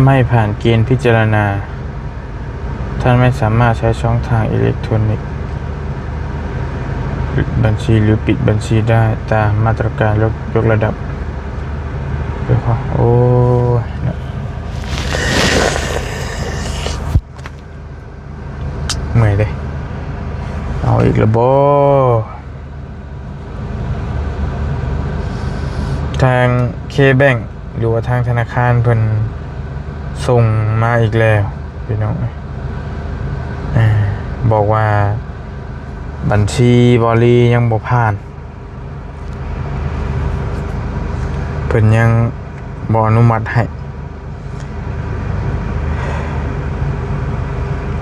ໄມ່ຜ່ານເກນພິຈາລະນາ. ທ່ານໄມ່ສາມາດໃຊ້ຊ່ອງທາງອີເລັກໂທຣນິກບັນຊີ ຫຼື ປິດບັນຊີໄດ້ຕາມມາດຕະການຍົກ ຍົກລະດັບ. ໂອ້ຍ ເມື່ອຍເດ້. ເອົາອີກແລ້ວບໍ? ທາງເຄແບັງ ຫຼືວ່າທາງທະນາຄານເພິ່ນສົ່ງມາອີກແລ້ວພີ່ນ້ອງເອີຍ. ເອີ ບອກວ່າບັນຊີບໍລີຍັງບໍ່ຜ່ານ. ເພິ່ນຍັງບໍ່ອະນຸມັດໃຫ້.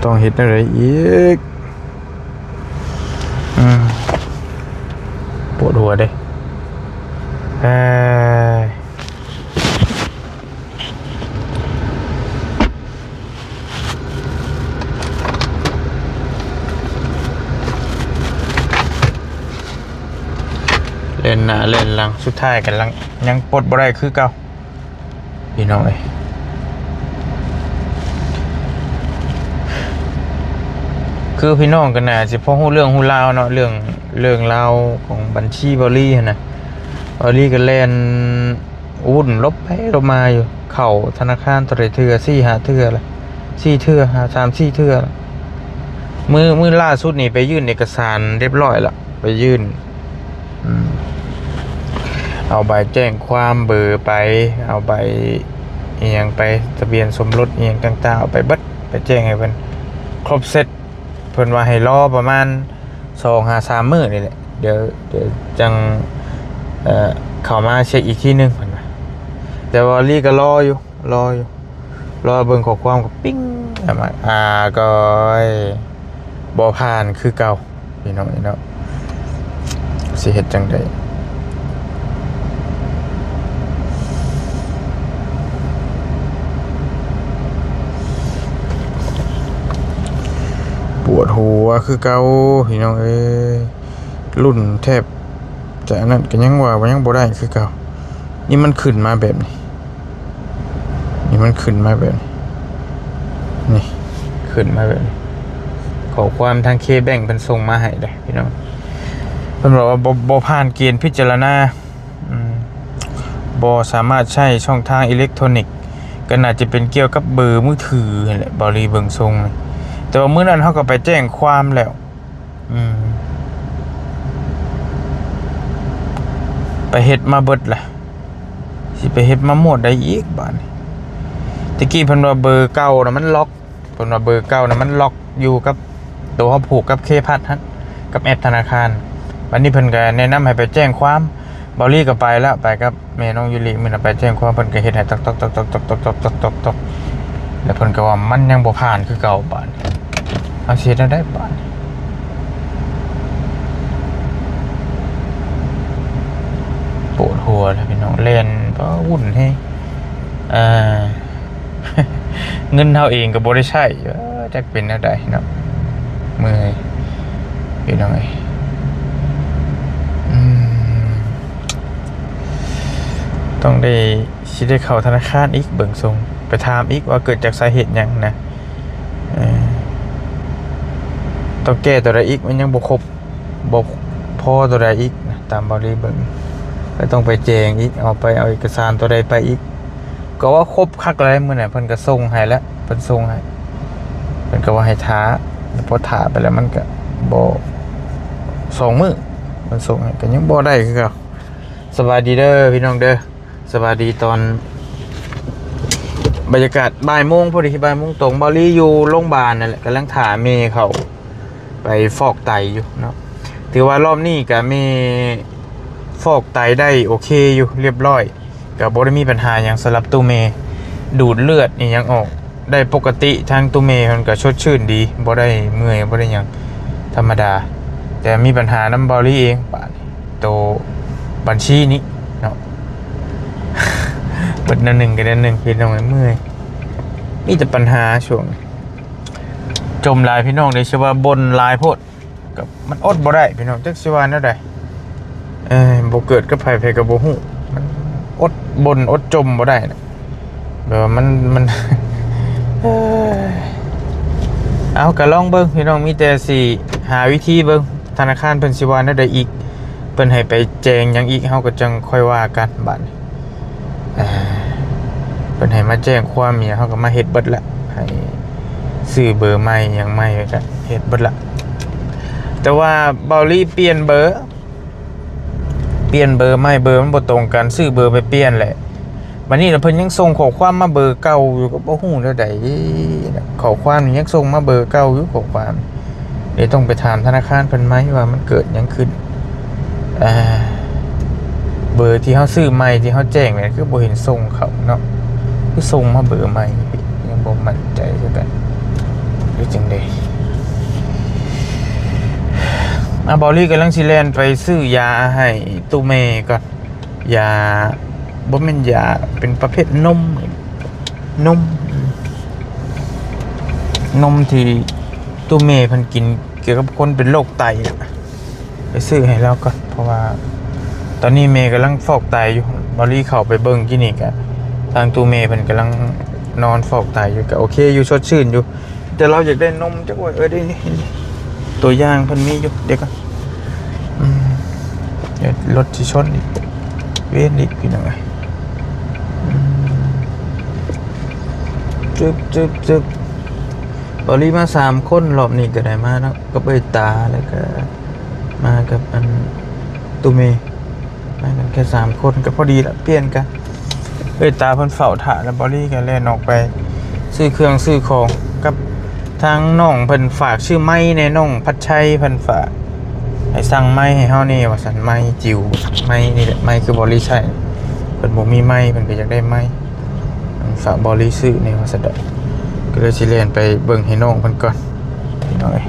ຕ້ອງເຮັດແນວໃດອີກ? ອືມ ປວດຫົວເດ້. ເອີຍ ແລ່ນໜ້າແລ່ນຫຼັງ ສຸດທ້າຍກໍຍັງປົດບໍ່ໄດ້ຄືເກົ່າ ພີ່ນ້ອງເອີຍ. ຄືພີ່ນ້ອງກໍໜ້າຊິພໍຮູ້ເລື່ອງຮູ້ລາວເນາະ ເລື່ອງ ເລື່ອງລາວຂອງບັນຊີບໍລີຫັ້ນນະ. ບໍລີກໍແລ່ນ ວຸ່ນຫຼົບໄປຫຼົບມາຢູ່ ເຂົ້າທະນາຄານເທົ່າໃດເທື່ອ ສີ່ຫ້າເທື່ອລະ ສີ່ເທື່ອ ສາມສີ່ເທື່ອລະ. ມື້ ມື້ລ່າສຸດນີ້ໄປຍື່ນເອກະສານຮຽບຮ້ອຍລະ ໄປຍື່ນ ອືມ ເອົາໃບແຈ້ງຄວາມ ເບີໄປ ເອົາໃບອີ່ຫຍັງໄປ ທະບຽນສົມລົດອີ່ຫຍັງຕ່າງໆ ເອົາໄປເບິດ ໄປແຈ້ງໃຫ້ເພິ່ນຄົບເສັດ. ເພິ່ນວ່າໃຫ້ລໍປະມານສອງຫາສາມມື້ນີ້ແຫຼະ ດຽວ ດຽວຈັ່ງ ເອີ ເຂົ້າມາເຊັກອີກທີໜຶ່ງ ເພິ່ນວ່າ. ແຕ່ວ່າລີກໍລໍຢູ່ ລໍຢູ່ ລໍເບິ່ງຂໍ້ຄວາມກໍປິ້ງ ອາ ກໍບໍ່ຜ່ານຄືເກົ່າ ພີ່ນ້ອງເອີຍເນາະ. ຊິເຮັດຈັ່ງໃດ? ປວດຫົວຄືເກົ່າ ພີ່ນ້ອງເອີຍ. ລຸ້ນແທບຈະອັນນັ້ນ ກໍຍັງວ່າ ວ່າຍັງບໍ່ໄດ້ຄືເກົ່າ. ນີ້ມັນຂຶ້ນມາແບບນີ້ ນີ້ມັນຂຶ້ນມາແບບນີ້ ນີ້ຂຶ້ນມາແບບນີ້. ຂໍ້ຄວາມທາງເຄແບັງເພິ່ນສົ່ງມາໃຫ້ເດ້ພີ່ນ້ອງ. ເພິ່ນບອກວ່າ ບໍ່ ບໍ່ຜ່ານເກນພິຈາລະນາ ອືມ ບໍ່ສາມາດໃຊ້ຊ່ອງທາງອີເລັກໂທຣນິກ ກໍໜ້າຈະເປັນກ່ຽວກັບເບີມືຖືຫັ້ນແຫຼະ ເບົາລີເບິ່ງຊົງ. ແຕ່ວ່າມື້ນັ້ນເຮົາກໍໄປແຈ້ງຄວາມແລ້ວ ອືມ ໄປເຮັດມາເບິດລະ ຊິໄປເຮັດມາໝົດໃດອີກບາດນີ້. ແຕ່ກີ້ເພິ່ນວ່າເບີເກົ່ານະມັນລັອກ ເພິ່ນວ່າເບີເກົ່ານະມັນລັອກຢູ່ກັບໂຕເຮົາຜູກກັບເຄພັດຫັ້ນ ກັບແອັບທະນາຄານ. ບາດນີ້ເພິ່ນກໍແນະນຳໃຫ້ໄປແຈ້ງຄວາມ ເບົາລີກໍໄປແລ້ວ ໄປກັບແມ່ນ້ອງຢູລິ ມື້ນັ້ນໄປແຈ້ງຄວາມ ເພິ່ນກໍເຮັດໃຫ້ຕອກໆ ແລ້ວເພິ່ນກໍວ່າມັນຍັງບໍ່ຜ່ານຄືເກົ່າ. ບາດນີ້ເຮົາຊິເຮັດແນວໃດບາດນີ້? ປວດຫົວແລ້ວພີ່ນ້ອງ ແລ່ນ ປາ ວຸ່ນແຮງ ເອີ ເງິນເຮົາເອງກໍບໍ່ໄດ້ໃຊ້ ເອີ ຈັກເປັນແນວໃດເນາະ ເມື່ອຍພີ່ນ້ອງເອີຍ. ອືມ ຕ້ອງໄດ້ ຊິໄດ້ເຂົ້າທະນາຄານອີກ ເບິ່ງຊົງ ໄປຖາມອີກວ່າເກີດຈາກສາເຫດຫຍັງນະ ເອີ ຕ້ອງແກ້ຕົວໃດອີກ ມັນຍັງບໍ່ຄົບ ບໍ່ພໍຕົວໃດອີກນະ ຕາມເບົາລີເບິ່ງ ແລ້ວຕ້ອງໄປແຈ້ງອີກ ເອົາໄປ ເອົາເອກະສານຕົວໃດໄປອີກ. ກໍວ່າຄົບຄັກແລ້ວ ມື້ນັ້ນເພິ່ນກໍສົ່ງໃຫ້ແລ້ວ ເພິ່ນສົ່ງໃຫ້ ເພິ່ນກໍວ່າໃຫ້ຖ້າ ແລ້ວພໍຖ້າໄປແລ້ວມັນກໍບໍ່ ສອງມື້ ເພິ່ນສົ່ງໃຫ້ ກໍຍັງບໍ່ໄດ້ຄືເກົ່າ. ສະບາຍດີເດີພີ່ນ້ອງເດີ ສະບາຍດີຕອນ ບັນຍາກາດບ່າຍໂມງ ພໍດີບ່າຍໂມງຕົງ ເບົາລີຢູ່ໂຮງບານນັ້ນແຫຼະ ກຳລັງຖ້າແມ່ເຂົາ ໄປຟອກໄຕຢູ່ເນາະ. ຖືວ່າລອບນີ້ກະແມ່ຟອກໄຕໄດ້ໂອເຄຢູ່ ລຽບຮ້ອຍ ກະບໍ່ໄດ້ມີບັນຫາຫຍັງສຳລັບຕູ້ແມ່ ດູດເລືອດອີ່ຫຍັງອອກໄດ້ປົກກະຕິ. ທາງຕູ້ແມ່ເພິ່ນກະຊົດຊື່ນດີ ບໍ່ໄດ້ເມື່ອຍ ບໍ່ໄດ້ຫຍັງ ທຳມະດາ. ແຕ່ມີບັນຫານຳເບົາລີເອງ ບາດນີ້ ໂຕບັນຊີນີ້ເນາະ ເບິດແນວໜຶ່ງກະແນວໜຶ່ງ ເຮັດໜ້ອຍເມື່ອຍ ມີແຕ່ບັນຫາຊ່ວງນີ້. ຈົ່ມຫຼາຍພີ່ນ້ອງເດ້ ຊິວ່າບົ່ນຫຼາຍໂພດ ກໍມັນອົດບໍ່ໄດ້ພີ່ນ້ອງ ຈັກຊິວ່າແນວໃດ. ເອີ ບໍ່ເກີດກັບໃຜ ໃຜກໍບໍ່ຮູ້ ມັນອົດບົ່ນອົດຈົ່ມບໍ່ໄດ້ນະ. ແບບວ່າມັນ ມັນ ເອີຍ ເອົາ ກໍລອງເບິ່ງພີ່ນ້ອງ ມີແຕ່ຊິຫາວິທີເບິ່ງ ທະນາຄານເພິ່ນຊິວ່າແນວໃດອີກ ເພິ່ນໃຫ້ໄປແຈ້ງຫຍັງອີກ ເຮົາກໍຈັ່ງຄ່ອຍວ່າກັນບາດນີ້. ເອີ ເພິ່ນໃຫ້ມາແຈ້ງຄວາມຫຍັງ ເຮົາກໍມາເຮັດເບິດລະ ໃຫ້ຊື້ເບີໃໝ່ຫຍັງໃໝ່ ກໍເຮັດເບິດລະ. ແຕ່ວ່າເບົາລີປ່ຽນເບີ ປ່ຽນເບີໃໝ່ ເບີມັນບໍ່ຕົງກັນ ຊື້ເບີໄປປ່ຽນແຫຼະ. ບັດນີ້ລະເພິ່ນຍັງສົ່ງຂໍ້ຄວາມມາເບີເກົ່າຢູ່ ກໍບໍ່ຮູ້ແນວໃດ ຂໍ້ຄວາມນີ້ຍັງສົ່ງມາເບີເກົ່າຢູ່ ຂໍ້ຄວາມ. ດຽວຕ້ອງໄປຖາມທະນາຄານເພິ່ນໃໝ່ວ່າມັນເກີດຫຍັງຂຶ້ນ ເອີ ເບີທີ່ເຮົາຊື້ໃໝ່ ທີ່ເຮົາແຈ້ງແມ່ນຄືບໍ່ເຫັນສົ່ງເຂົ້າເນາະ ຄືສົ່ງມາເບີໃໝ່ ຍັງບໍ່ໝັ້ນໃຈຄືກັນ ຫຼືຈັ່ງໃດ. ອາ ເບົາລີກຳລັງຊິແລ່ນໄປຊື້ຢາໃຫ້ຕູ້ແມ່ກ່ອນ. ຢາ ບໍ່ແມ່ນຢາ ເປັນປະເພດນົມ ນົມ ນົມທີ່ຕູ້ແມ່ເພິ່ນກິນ ກ່ຽວກັບຄົນເປັນໂລກໄຕ ໄປຊື້ໃຫ້ລາວກ່ອນ ເພາະວ່າຕອນນີ້ແມ່ກຳລັງຟອກໄຕຢູ່. ເບົາລີເຂົ້າໄປເບິ່ງກີ້ນີ້ກະ ທາງຕູ້ແມ່ເພິ່ນກຳລັງນອນຟອກໄຕຢູ່ ກະໂອເຄຢູ່ ສົດຊື່ນຢູ່. ແຕ່ລາວຢາກໄດ້ນົມຈັກວ່າ ເອີ ໄດ້ ຕົວຢ່າງເພິ່ນມີຢູ່ ດຽວກ່ອນ ອືມ ດຽວລົດຊິຊົນອີກ ເວນອີກ ພີ່ນ້ອງເອີຍ ອືມ ຈຶບ ຈຶບ ຈຶບ. ເບົາລີມາສາມຄົນ ລອບນີ້ກໍໄດ້ມາເນາະ ກັບເອື້ອຍຕາ ແລ້ວກໍມາກັບອັນຕູ້ເມ. ໄປກັນແຄ່ສາມຄົນກໍພໍດີລະ ປ່ຽນກັນ. ເອື້ອຍຕາເພິ່ນເຝົ້າຖ້າແລ້ວ ເບົາລີກໍແລ່ນອອກໄປຊື້ເຄື່ອງຊື້ຂອງກັບທາງນ້ອງເພິ່ນ ຝາກຊື້ໄມ້ແດ່ ນ້ອງພັດໄຊເພິ່ນຝາກໃຫ້ສັ່ງໄມ້ໃຫ້ເຮົາແດ່ວ່າຊັ້ນ ໄມ້ຈິ້ວ ໄມ້ນີ້ແຫຼະ ໄມ້ຄືເບົາລີໃຊ້ ເພິ່ນບໍ່ມີໄມ້ ເພິ່ນກໍຢາກໄດ້ໄມ້ ຝາກເບົາລີຊື້ແດ່ວ່າຊັ້ນດອກ. ກໍເລີຍຊິແລ່ນໄປເບິ່ງໃຫ້ນ້ອງເພິ່ນກ່ອນ ພີ່ນ້ອງເອີຍ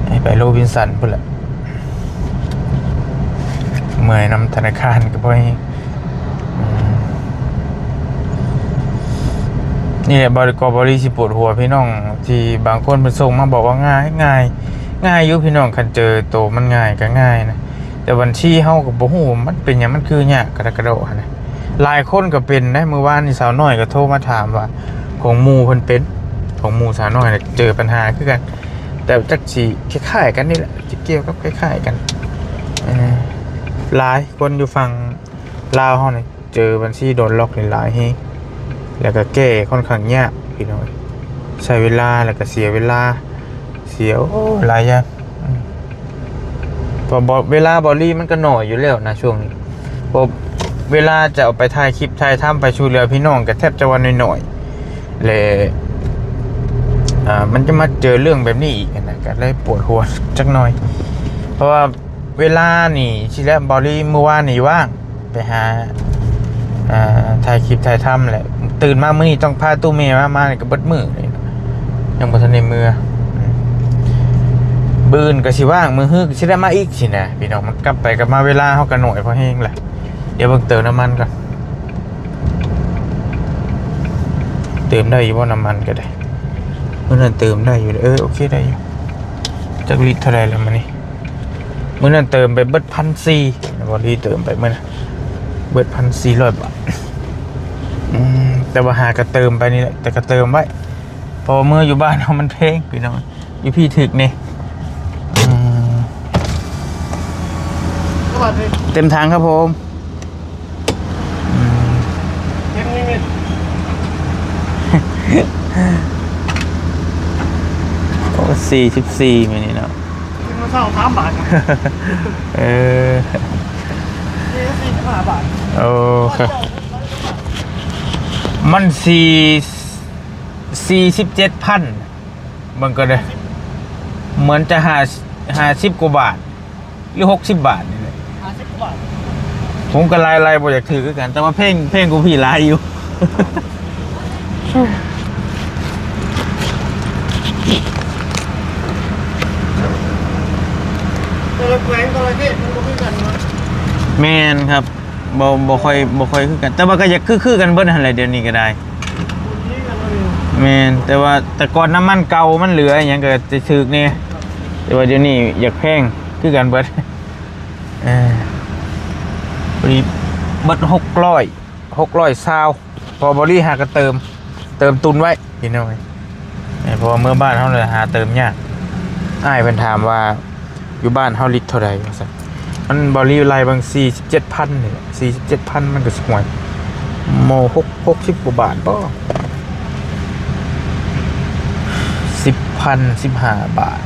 ໃຫ້ໄປໂລບິນສັນພຸ້ນແຫຼະ. ເມື່ອຍນຳທະນາຄານກໍບໍ່ໃຫ້ ອືມ ນີ້ແຫຼະ ເບົາ ກໍເບົາລີຊິປວດຫົວພີ່ນ້ອງ ທີ່ບາງຄົນເພິ່ນສົ່ງມາບອກວ່າງ່າຍ ງ່າຍ ງ່າຍຢູ່ພີ່ນ້ອງ ຄັນເຈີໂຕມັນງ່າຍກໍງ່າຍນະ ແຕ່ບັນຊີເຮົາກໍບໍ່ຮູ້ວ່າມັນເປັນຫຍັງ ມັນຄືຍາກກະດະກະໂດະຫັ້ນນະ. ຫຼາຍຄົນກໍເປັນໄດ໋ ມື້ວານນີ້ສາວນ້ອຍກໍໂທມາຖາມວ່າ ຂອງໝູ່ເພິ່ນເປັນ ຂອງໝູ່ສາວນ້ອຍນະເຈີບັນຫາຄືກັນ ແຕ່ຈັກຊິຄ້າຍໆກັນນີ້ແຫຼະ ຊິກ່ຽວກັບຄ້າຍໆກັນ ເອີ ຫຼາຍຄົນຢູ່ຝັ່ງລາວເຮົານີ້ເຈີບັນຊີໂດນລັອກນີ້ຫຼາຍແຮງ ແລ້ວກໍແກ້ຂ້ອນຂ້າງຍາກພີ່ນ້ອງ ໃຊ້ເວລາ ແລ້ວກໍເສຍເວລາ ເສຍ ໂອ້ ຫຼາຍຢ່າງ ອືມ ເພາະເວລາເບົາລີມັນກໍໜ້ອຍຢູ່ແລ້ວນະຊ່ວງນີ້ ເພາະເວລາຈະເອົາໄປຖ່າຍຄລິບຖ່າຍທຳໄປຊ່ວຍເຫຼືອພີ່ນ້ອງກໍແທບຈະວ່າໜ້ອຍໆ ແລະ ອ່າ ມັນຈະມາເຈີເລື່ອງແບບນີ້ອີກຫັ້ນນະ ກໍເລີຍປວດຫົວຈັກໜ້ອຍ ເພາະວ່າເວລານີ້ ຊິແລ້ວເບົາລີມື້ວານນີ້ວ່າງ ໄປຫາ ອ່າ ຖ່າຍຄລິບຖ່າຍທຳແຫຼະ ຕື່ນມາມື້ນີ້ຕ້ອງພາຕູ້ແມ່ມາ ມານີ້ກໍເບິດມື້ເລີຍ ຍັງບໍ່ທັນໄດ້ເມືອ ມື້ອື່ນກໍຊິວ່າງ ມື້ຮືກໍຊິໄດ້ມາອີກຊີ້ນະພີ່ນ້ອງ ມັນກັບໄປກັບມາ ເວລາເຮົາກໍໜ້ອຍພໍແຮງແຫຼະ. ດຽວເບິ່ງເຕີມນ້ຳມັນກ່ອນ ເຕີມໄດ້ຢູ່ບໍ່ນ້ຳມັນກໍໄດ້ ມື້ນັ້ນເຕີມໄດ້ຢູ່ ເອີ ໂອເຄໄດ້ຢູ່ ຈັກລິດເທົ່າໃດແລ້ວມື້ນີ້ ມື້ນັ້ນເຕີມໄປເບິດພັນສີ່ ເບົາລີເຕີມໄປມື້ນັ້ນເບິດພັນສີ່ຮ້ອຍບາດ ອືມ ແຕ່ວ່າຫາກະເຕີມໄປນີ້ແຫຼະ ແຕ່ກະເຕີມໄວ້ ເພາະວ່າເມືອຢູ່ບ້ານເຮົາມັນແພງພີ່ນ້ອງ ຢູ່ພີ້ຖືກແດ່ ອືມ ເຕັມຖັງຄັບຜົມ ອືມ ເຕັມນີ້ ໂອ້ ສີ່ສິບສີ່ມື້ນີ້ເນາະ ກິນມາເຊົ້າສາມບາດ ເອີ ສີ່ສິບຫ້າບາດ ໂອ້ ມັນສີ່ ສີ່ສິບເຈັດພັນ ເບິ່ງກ່ອນເດີ ເໝືອນຈະຫ້າ ຫ້າສິບກວ່າບາດ ຫຼື ຫົກສິບບາດນີ້ແຫຼະ ຫ້າສິບກວ່າບາດ ຜົມກໍໄລ່ໆບໍ່ຢາກຖືກຄືກັນ ແຕ່ວ່າແພງ ແພງກວ່າພີ້ຫຼາຍຢູ່ ແຕ່ລະແຂວງແຕ່ລະເຂດມັນບໍ່ຄືກັນເນາະ ແມ່ນຄັບ ບໍ່ ບໍ່ຄ່ອຍ ບໍ່ຄ່ອຍຄືກັນ ແຕ່ວ່າກໍຢາກຄື ຄືກັນເບິດຫັ້ນແຫຼະ ດຽວນີ້ກໍໄດ້ ແມ່ນ ແຕ່ວ່າແຕ່ກ່ອນນ້ຳມັນເກົ່າມັນເຫຼືອອີ່ຫຍັງກໍຈະຖືກແດ່ ແຕ່ວ່າດຽວນີ້ຢາກແພງຄືກັນເບິດ ເອີ ພໍດີເບິດຫົກຮ້ອຍ ຫົກຮ້ອຍຊາວ ເພາະວ່າບໍລິຫາກໍເຕີມ ເຕີມຕຸນໄວ້ພີ່ນ້ອງເອີຍ. ເອີ ເພາະວ່າເມືອບ້ານເຮົາລະຫາເຕີມຍາກ. ອ້າຍເພິ່ນຖາມວ່າ ຢູ່ບ້ານເຮົາລິດເທົ່າໃດວ່າຊັ້ນ. ມັນ ບໍລິໄລ່ເບິ່ງ ສີ່ສິບເຈັດພັນນີ້ແຫຼະ ສີ່ສິບເຈັດພັນ ມັນກໍຊິຫວຍ ໂມ ຫົກ ຫົກສິບກວ່າບາດບໍ ສິບພັນ ສິບຫ້າບາດ.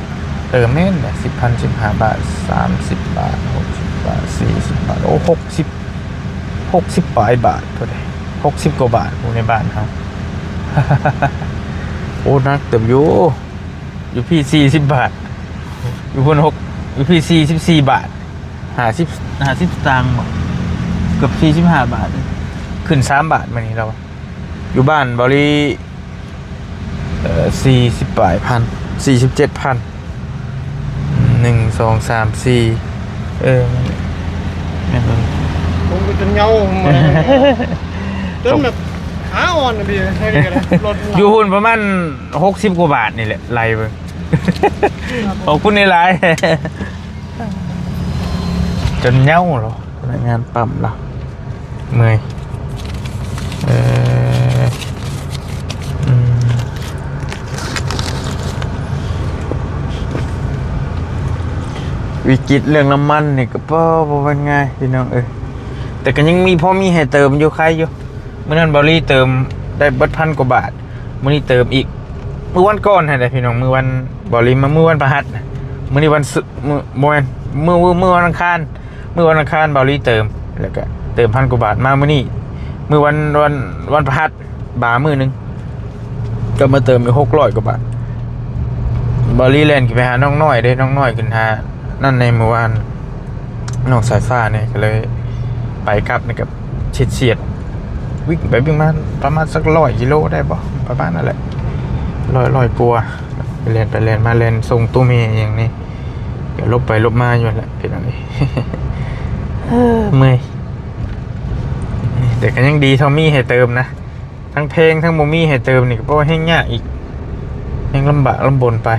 ເອີ ແມ່ນແຫຼະ ສິບພັນ ສິບຫ້າບາດ ສາມສິບບາດ ຫົກສິບບາດ ສີ່ສິບບາດ ໂອ້ ຫົກສິບ ຫົກສິບປາຍບາດພຸ້ນເດ ຫົກສິບກວ່າບາດຢູ່ໃນບ້ານເຮົາ. ໂອ້ ໜັກເຕີບຢູ່ ຢູ່ພີ້ສີ່ສິບບາດ ຢູ່ພຸ້ນຫົກ ຢູ່ພີ້ສີ່ສິບສີ່ບາດ ຫ້າສິບ ຫ້າສິບສະຕາງບໍ ເກືອບສີ່ສິບຫ້າບາດ ຂຶ້ນສາມບາດມື້ນີ້ລາວວ່າ. ຢູ່ບ້ານເບົາຫຼີ ເອີ ສີ່ສິບປາຍພັນ ສີ່ສິບເຈັດພັນ ໜຶ່ງ ສອງ ສາມ ສີ່ ເອີ ແມ່ນເບິ່ງ ຜົມກໍຈົນເຫງົາ ຈົນແບບຂາອ່ອນນະພີ່ ໃຊ້ນີ້ກໍໄດ້ລົດ ຢູ່ພຸ້ນປະມານຫົກສິບກວ່າບາດນີ້ແຫຼະ ໄລ່ເບິ່ງ ຂອບຄຸນຫຼາຍໆ ຈົນເຫງົາລະ ພະນັກງານປ້ຳລະ ເມື່ອຍ ເອີ ອືມ ວິກິດເລື່ອງນ້ຳມັນນີ້ກໍບໍ່ ບໍ່ແມ່ນງ່າຍພີ່ນ້ອງເອີຍ ແຕ່ກໍຍັງມີ ພໍມີໃຫ້ເຕີມຢູ່ ໄຄຢູ່. ມື້ນັ້ນເບົາຫຼີເຕີມໄດ້ເບິດພັນກວ່າບາດ ມື້ນີ້ເຕີມອີກ ມື້ວັນກ່ອນຫັ້ນແຫຼະພີ່ນ້ອງ ມື້ວັນ ເບົາຫຼີມາມື້ວັນພະຫັດ ມື້ນີ້ວັນສຸ ມື້ ບໍ່ແມ່ນ ມື້ ມື້ວັນອັງຄານ ມື້ວັນອັງຄານເບົາຫຼີເຕີມ ແລ້ວກະເຕີມພັນກວ່າບາດ ມາມື້ນີ້ ມື້ວັນ ວັນ ວັນພະຫັດ ບາມື້ໜຶ່ງ ກໍມາເຕີມອີກຫົກຮ້ອຍກວ່າບາດ. ເບົາຫຼີແລ່ນຂຶ້ນໄປຫານ້ອງນ້ອຍເດ້ ນ້ອງນ້ອຍຂຶ້ນຫານັ້ນໃນມື້ວານ ນ້ອງສາຍຟ້ານີ້ ກໍເລີຍໄປກັບນີ້ກໍສຽດໆ ວິ່ງໄປວິ່ງມາປະມານສັກຮ້ອຍກິໂລໄດ້ບໍ່ ປະມານນັ້ນແຫຼະ ຮ້ອຍ ຮ້ອຍກວ່າ ໄປແລ່ນໄປແລ່ນມາ ແລ່ນສົ່ງຕູ້ແມ່ຫຍັງນີ້ ກໍຫຼົບໄປຫຼົບມາຢູ່ຫັ້ນແຫຼະ ເປັນຫຍັງນີ້ ເມື່ອຍ ແຕ່ກໍຍັງດີເທົ່າມີໃຫ້ເຕີມນະ ທັງແພງທັງບໍ່ມີໃຫ້ເຕີມນີ້ ກໍບໍ່ແຮ່ງຍາກອີກ ແຮ່ງລຳບາກລຳບົນໄປ.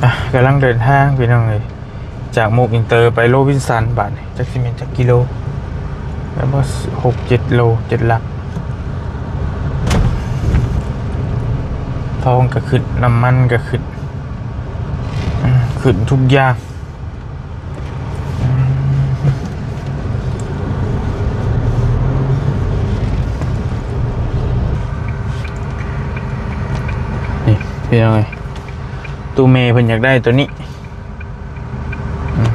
ອ່ະ ກຳລັງເດີນທາງພີ່ນ້ອງເອີຍ ຈາກມຸກອິນເຕີໄປໂຣບິນສັນ ບາດນີ້ຈັກຊິແມ່ນຈັກກິໂລ ແລ້ວບໍ່ ຫົກເຈັດໂລ ເຈັດຫຼັກ. ທອງກໍຂຶ້ນ ນ້ຳມັນກໍຂຶ້ນ ອືມ ຂຶ້ນທຸກຢ່າງ. ນີ້ພີ່ນ້ອງເອີຍ ຕູ້ແມ່ເພິ່ນຢາກໄດ້ໂຕນີ້ ອືມ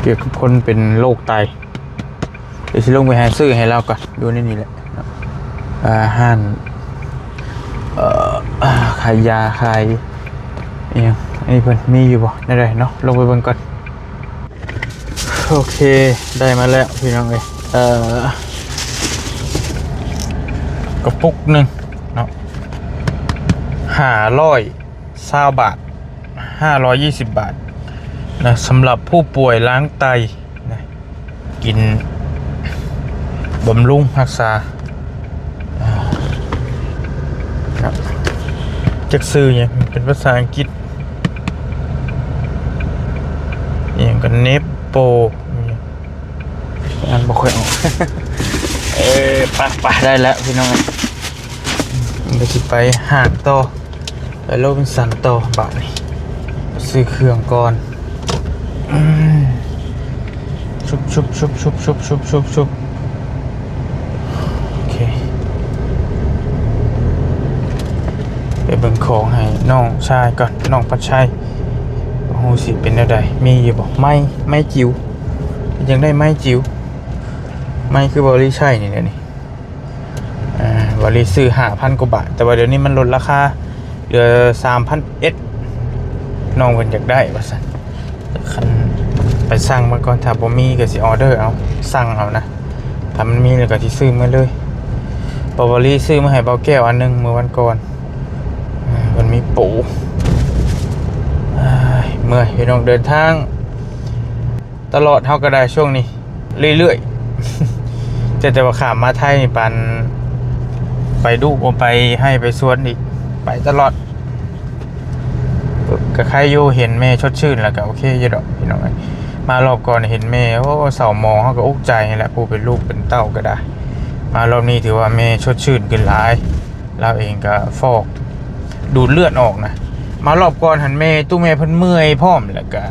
ກ່ຽວກັບຄົນເປັນໂລກໄຕ. ດຽວຊິລົງໄປຫາຊື້ໃຫ້ລາວກ່ອນ ຢູ່ໃນນີ້ແຫຼະ ອ່າ ຮ້ານ ເອີ ຂາຍຢາ ຂາຍອີ່ຫຍັງ ອັນນີ້ເພິ່ນມີຢູ່ບໍ່ ແນວໃດເນາະ ລົງໄປເບິ່ງກ່ອນ. ໂອເຄ ໄດ້ມາແລ້ວພີ່ນ້ອງເອີຍ ເອີ ກະປຸກໜຶ່ງເນາະ ຫ້າຮ້ອຍຊາວບາດ ຫ້າຮ້ອຍຊາວບາດນະ ສຳລັບຜູ້ປ່ວຍລ້າງໄຕນະ ກິນ ບຳລຸງຮັກສາ ອ່າ ນະ ຈັກຊື່ຫຍັງ ເປັນພາສາອັງກິດ ອີ່ຫຍັງກໍ ເນບໂປ ອີ່ຫຍັງ ອ່ານບໍ່ຄ່ອຍອອກ ເອີ ໄປໆ ໄດ້ແລ້ວພີ່ນ້ອງ ດຽວຊິໄປຫ້າງຕໍ່ ໄປໂຣບິນສັນຕໍ່ບາດນີ້ ຊື້ເຄື່ອງກ່ອນ ອືມ ຊຸບໆໆໆ ໂອເຄ ໄປເບິ່ງຂອງໃຫ້ນ້ອງຊາຍກ່ອນ ນ້ອງພັດໄຊ ບໍ່ຮູ້ຊິເປັນແນວໃດ ມີຢູ່ບໍ່ ໄມ້ ໄມ້ຈິວ ຢາກໄດ້ໄມ້ຈິວ ໄມ້ຄືເບົາຫຼີໃຊ້ນີ້ແຫຼະນີ້. ອ່າ ເບົາຫຼີຊື້ຫ້າພັນກວ່າບາດ ແຕ່ວ່າດຽວນີ້ມັນລົດລາຄາເຫຼືອສາມພັນເອັດ ນ້ອງເພິ່ນຢາກໄດ້ວ່າຊັ້ນ ຄັນໄປສັ່ງມາກ່ອນ ຖ້າບໍ່ມີກໍຊິອໍເດີເອົາ ສັ່ງເອົານະ ຖ້າມັນມີແລ້ວກໍຊິຊື້ມາເລີຍ ເພາະເບົາຫຼີຊື້ມາໃຫ້ເບົາແກ້ວອັນໜຶ່ງມື້ວັນກ່ອນ ອ່າ ເພິ່ນມີໂປ ເມື່ອຍ ພີ່ນ້ອງ ເດີນທາງ ຕະຫຼອດ ເຮົາກໍໄດ້ຊ່ວງນີ້ເລື້ອຍໆ ແຕ່ ແຕ່ວ່າຂ້າມມາໄທນີ້ປານ ໄປດຸບໍ່ໄປໄຮ່ໄປສວນອີກ ໄປຕະຫຼອດ. ກໍໃຄຢູ່ ເຫັນແມ່ຊົດຊື່ນແລ້ວກໍໂອເຄຢູ່ດອກພີ່ນ້ອງເອີຍ. ມາລອບກ່ອນເຫັນແມ່ ໂອ້ ເສົ້າໝອງ ເຮົາກໍອຸກໃຈຫັ້ນແຫຼະ ຜູ້ເປັນລູກເປັນເຕົ້າກໍໄດ້. ມາລອບນີ້ຖືວ່າແມ່ຊົດຊື່ນຂຶ້ນຫຼາຍ ລາວເອງກໍຟອກດູດເລືອດອອກນະ. ມາລອບກ່ອນຫັ້ນແມ່ ຕູ້ແມ່ເພິ່ນເມື່ອຍພ້ອມ ແລ້ວກະ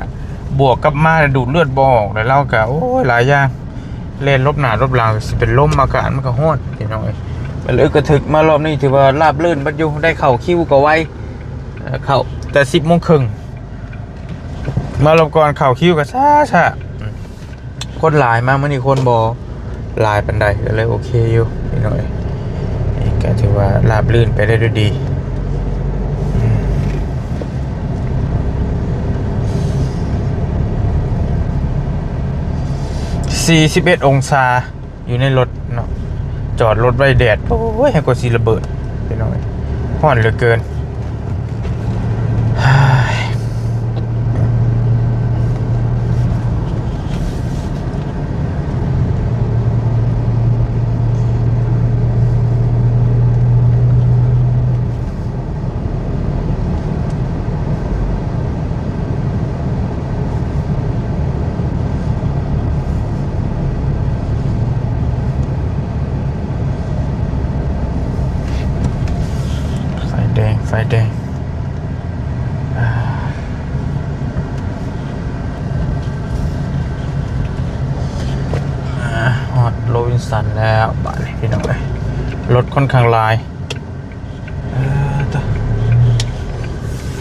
ບວກກັບມາດູດເລືອດບໍ່ອອກ ແລ້ວລາວກະ ໂອ້ຍ ຫຼາຍຢ່າງ ແລ່ນຫຼົບໜ້າຫຼົບຫຼັງ ຊິເປັນລົມ ອາກາດມັນກະຮ້ອນພີ່ນ້ອງເອີຍ. ບັດເອີກະຖືກ ມາລອບນີ້ຖືວ່າລາບລື່ນເບິດຢູ່ ໄດ້ເຂົ້າຄິວກະໄວ ເຂົ້າແຕ່ສິບໂມງເຄິ່ງ. ມາລອບກ່ອນເຂົ້າຄິວກະຊ້າໆ ອືມ ຄົນຫຼາຍ ມາມື້ນີ້ຄົນບໍ່ຫຼາຍປານໃດ ກໍເລີຍໂອເຄຢູ່ພີ່ນ້ອງເອີຍ. ນີ້ກໍຖືວ່າລາບລື່ນໄປໄດ້ດ້ວຍດີ. ອືມ ສີ່ສິບເອັດອົງສາ ຢູ່ໃນລົດເນາະ ຈອດລົດໄວ້ແດດ ໂອ້ຍ ໃຫ້ກວ່າຊິລະເບີດພີ່ນ້ອງເອີຍ ຮ້ອນເຫຼືອເກີນ. ໄຟແດງ ໄຟແດງ ອາ ອາ ຮອດໂຣບິນສັນແລ້ວບາດນີ້ພີ່ນ້ອງເອີຍ ລົດຂ້ອນຂ້າງຫຼາຍ. ເອີ ໂຕ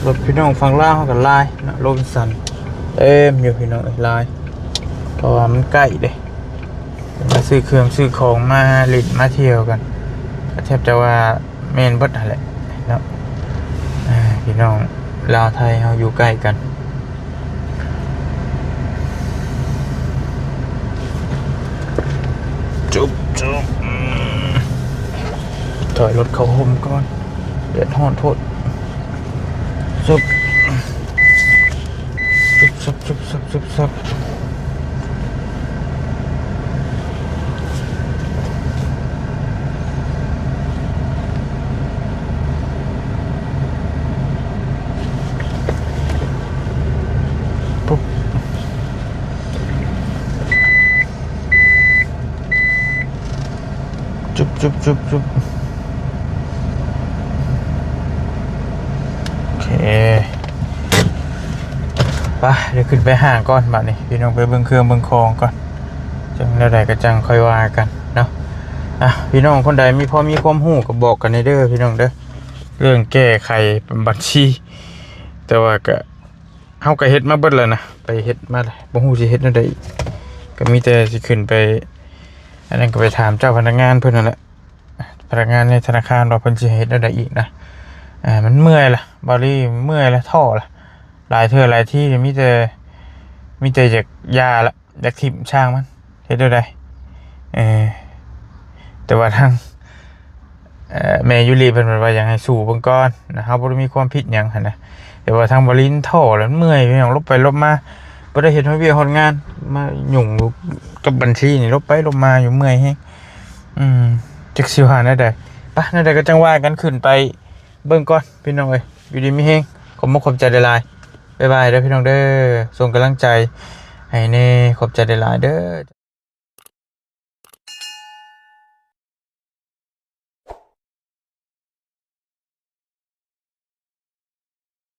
ລົດພີ່ນ້ອງຝັ່ງລາວເຮົາກໍຫຼາຍເນາະ ໂຣບິນສັນເຕັມຢູ່ພີ່ນ້ອງເອີຍ ຫຼາຍ ເພາະວ່າມັນໃກ້ເດ້ ມາຊື້ເຄື່ອງຊື້ຂອງ ມາຫຼິ້ນມາທ່ຽວກັນ ກໍແທບຈະວ່າແມ່ນເບິດຫັ້ນແຫຼະເນາະ. ເອີ ພີ່ນ້ອງລາວໄທເຮົາຢູ່ໃກ້ກັນ. ຈຸບ ຈຸບ ອືມ ຖອຍລົດເຂົ້າຮົ່ມກ່ອນ ແດດຮ້ອນໂພດ. ຈຸບ ຈຸບ ຈຸບ ຈຸບ ຈຸບ ຈຸບ. ຈຸບ ຈຸບ ຈຸບ ຈຸບ ໂອເຄ ໄປ ດຽວຂຶ້ນໄປຫ້າງກ່ອນບາດນີ້ ພີ່ນ້ອງ ໄປເບິ່ງເຄື່ອງເບິ່ງຂອງກ່ອນ ຈັ່ງແນວໃດກໍຈັ່ງຄ່ອຍວ່າກັນເນາະ. ອ່ະ ພີ່ນ້ອງຄົນໃດມີ ພໍມີຄວາມຮູ້ກໍບອກກັນແດ່ເດີພີ່ນ້ອງເດີ ເລື່ອງແກ້ໄຂບັນຊີ ແຕ່ວ່າກໍ ເຮົາກໍເຮັດມາເບິດແລ້ວນະ ໄປເຮັດມາແລ້ວ ບໍ່ຮູ້ຊິເຮັດແນວໃດອີກ ກໍມີແຕ່ຊິຂຶ້ນໄປ ອັນນັ້ນກໍໄປຖາມເຈົ້າພະນັກງານເພິ່ນຫັ້ນແຫຼະ ພະນັກງານໃນທະນາຄານວ່າເພິ່ນຊິໃຫ້ເຮັດແນວໃດອີກນະ. ອ່າ ມັນເມື່ອຍລະ ບາວລີ ເມື່ອຍລະ ທໍ້ລະ ຫຼາຍເທື່ອຫຼາຍທີມີແຕ່ ມີແຕ່ຢາກຢ່າລະ ຢາກຖິ້ມ ຊ່າງມັນ ເຮັດແນວໃດ. ເອີ ແຕ່ວ່າທາງ ເອີ ແມ່ຢູລີເພິ່ນວ່າຢາກໃຫ້ສູ້ເບິ່ງກ່ອນນະ ເຮົາບໍ່ໄດ້ມີຄວາມຜິດຫຍັງຫັ້ນນະ. ແຕ່ວ່າທາງບາວລີນທໍ້ແລ້ວ ເມື່ອຍ ພີ່ນ້ອງ ຫຼົບໄປຫຼົບມາ ບໍ່ໄດ້ເຮັດຮອດວຽກຮອດງານ ມາຫຍຸ້ງກັບບັນຊີນີ້ ຫຼົບໄປຫຼົບມາຢູ່ ເມື່ອຍແຮງ. ອືມ ຈັກຊິວ່າແນວໃດ ໄປ ແນວໃດກໍຈັ່ງວ່າກັນ ຂຶ້ນໄປເບິ່ງກ່ອນ ພີ່ນ້ອງເອີຍ. ຢູ່ດີມີແຮງ ຂອບມຸກຂອບໃຈຫຼາຍໆ ບາຍບາຍເດີພີ່ນ້ອງເດີ ສົ່ງກຳລັງໃຈໃຫ້ແດ່ ຂອບໃຈຫຼາຍໆເດີ.